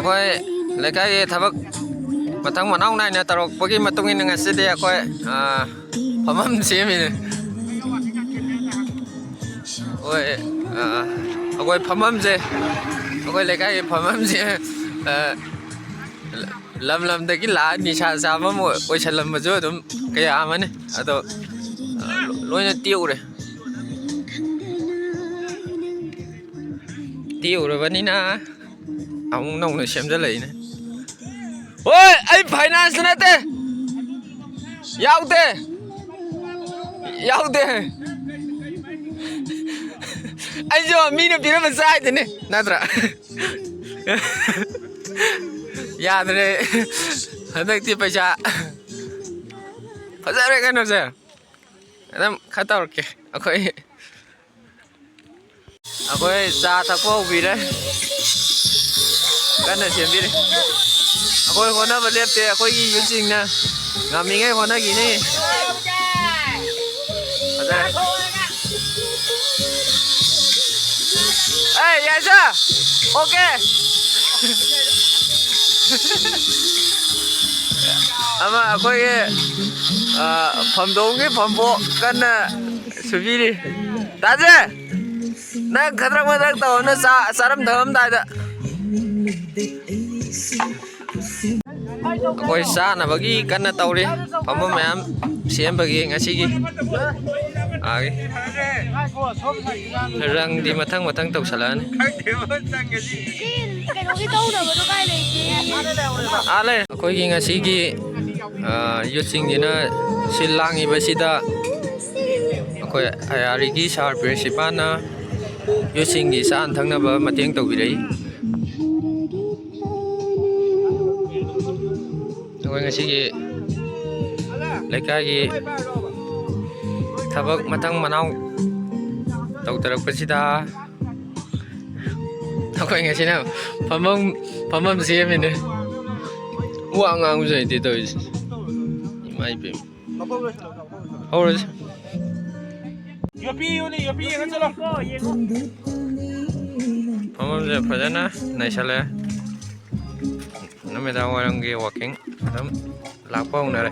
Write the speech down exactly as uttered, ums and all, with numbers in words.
ꯑꯩꯈꯣꯏ ꯂꯩꯀꯥꯏꯒꯤ ꯊꯕꯛ ꯃꯊꯪ ꯃꯅꯥꯎ ꯅꯥꯏꯅ ꯇꯧꯔꯛꯄꯒꯤ ꯃꯇꯨꯡ ꯏꯟꯅ ꯉꯁꯤꯗꯤ ꯑꯩꯈꯣꯏ, ꯑ, ꯐꯝꯐꯝ ꯁꯦꯝꯃꯤꯅꯦ꯫ ꯍꯣꯏ, ꯑ, ꯑꯩꯈꯣꯏ ꯐꯝꯐꯝꯁꯦ, ꯑꯩꯈꯣꯏ ꯂꯩꯀꯥꯏꯒꯤ ꯐꯝꯐꯝꯁꯦ, ꯑ, ꯂꯝ ꯂꯝꯗꯒꯤ ꯂꯥꯛꯑ ꯅꯤꯁꯥ ꯆꯥꯐꯝ ꯑꯣꯏ-, ꯑꯣꯏꯁꯜꯂꯝꯕꯁꯨ ꯑꯗꯨꯝ ꯀꯌꯥ ꯑꯃꯅꯤ꯫ ꯑꯗꯣ, ꯑ, ꯂꯣꯏꯅ ꯇꯦꯛꯎꯔꯦ꯫ ꯇꯦꯛꯎꯔꯕꯅꯤꯅ ꯑꯃꯨꯛ ꯅꯧꯅ ꯁꯦꯝꯖꯤꯜꯂꯛꯏꯅꯦ꯫ ꯍꯣꯏ, ꯑꯩ ꯐꯥꯏꯅꯥꯟꯁ ꯅꯠꯇꯦ꯫ ꯌꯥꯎꯗꯦ꯫ ꯌꯥꯎꯗꯦ꯫ ꯑꯩꯁꯨ ꯃꯤꯅ ꯄꯤꯔꯝꯕ ꯆꯥꯏꯗꯨꯅꯤ, ꯅꯠꯇ꯭ꯔꯥ? ꯌꯥꯗ꯭ꯔꯦ꯫ ꯍꯟꯗꯛꯇꯤ ꯄꯩꯁꯥ ꯐꯖꯔꯦ ꯀꯩꯅꯣꯁꯦ꯫ ꯑꯗꯨꯝ ꯈꯔ ꯇꯧꯔꯛꯀꯦ꯫ ꯑꯩꯈꯣꯏ, ꯑꯩꯈꯣꯏ ꯆꯥ ꯊꯛꯄ ꯍꯧꯕꯤꯔꯦ꯫ ꯀꯟꯅ ꯁꯦꯝꯕꯤꯔꯤ꯫ ꯑꯩꯈꯣꯏ ꯍꯣꯠꯅꯕ ꯂꯦꯞꯇꯦ꯫ ꯑꯩꯈꯣꯏꯒꯤ ꯌꯨꯠꯁꯤꯡꯅ ꯉꯝꯃꯤꯉꯩ ꯍꯣꯠꯅꯈꯤꯅꯤ꯫ ꯐꯖꯔꯦ꯫ ꯑꯦ, ꯌꯥꯏꯁꯥ! ꯑꯣꯀꯦ! ꯑꯃ ꯑꯩꯈꯣꯏꯒꯤ, ꯑ, ꯐꯝꯗꯣꯡꯒꯤ ꯐꯝꯕꯣꯛ ꯀꯟꯅ ꯁꯨꯕꯤꯔꯤ꯫ ꯇꯥꯖꯦ! ꯅꯪ ꯈꯗ꯭ꯔꯛ ꯃꯗ꯭ꯔꯛ ꯇꯧꯔꯅꯨ, ꯆꯥ-, ꯆꯥꯔꯝ ꯊꯛꯂꯝꯗꯥꯏꯗ꯫ ꯑꯩꯈꯣꯏ ꯆꯥꯅꯕꯒꯤ ꯀꯟꯅ ꯇꯧꯔꯤ꯫ ꯐꯝꯐꯝ ꯃꯌꯥꯝ ꯁꯦꯝꯕꯒꯤ ꯉꯁꯤꯒꯤ꯫ ꯑꯥꯒꯤ꯫ ꯔꯪꯗꯤ ꯃꯊꯪ ꯃꯊꯪ ꯇꯧꯁꯜꯂꯛꯑꯅꯤ꯫ ꯀꯩꯅꯣꯒꯤ ꯇꯧꯅꯕꯗꯣ ꯀꯥꯏ ꯂꯩꯒꯦ? ꯑꯥ ꯂꯩ꯫ ꯑꯩꯈꯣꯏꯒꯤ ꯉꯁꯤꯒꯤ, ꯑ, ꯌꯨꯠꯁꯤꯡꯁꯤꯅ ꯁꯤꯜ ꯂꯥꯡꯉꯤꯕꯁꯤꯗ ꯑꯩꯈꯣꯏ ꯑꯌꯥꯔꯤꯒꯤ ꯁꯥꯔ ꯄ꯭ꯔꯤꯟꯁꯤꯄꯥꯜꯅ ꯌꯨꯠꯁꯤꯡꯒꯤ ꯆꯥꯅ ꯊꯛꯅꯕ ꯃꯇꯦꯡ ꯇꯧꯕꯤꯔꯛꯏ꯫ ꯑꯩꯈꯣꯏ ꯉꯁꯤꯒꯤ ꯂꯩꯀꯥꯏꯒꯤ ꯊꯕꯛ ꯃꯊꯪ ꯃꯅꯥꯎ ꯇꯧꯊꯔꯛꯄꯁꯤꯗ ꯑꯩꯈꯣꯏ ꯉꯁꯤꯅ ꯐꯝꯐꯝ, ꯐꯝꯐꯝ ꯁꯦꯝꯃꯤꯅꯦ꯫ ꯋꯥ ꯉꯥꯡꯕꯁꯨ ꯍꯩꯇꯦ ꯇꯧꯔꯤꯁꯦ꯫ ꯏꯃꯥ ꯏꯕꯦꯝꯃ꯫ ꯍꯧꯔꯁꯤ꯫ ꯌꯣꯄꯤ ꯌꯣꯅꯤ, ꯌꯣꯄꯤ ꯌꯦꯡꯉ ꯆꯠꯂꯣ꯫ ꯐꯝꯐꯝꯁꯦ ꯐꯖꯅ ꯅꯩꯁꯜꯂꯦ꯫ ꯅꯨꯃꯤꯗꯥꯡ ꯋꯥꯏꯔꯝꯒꯤ ꯋꯥꯛꯀꯤꯡ ꯑꯗꯨꯝ ꯂꯥꯛꯄ ꯍꯧꯅꯔꯦ꯫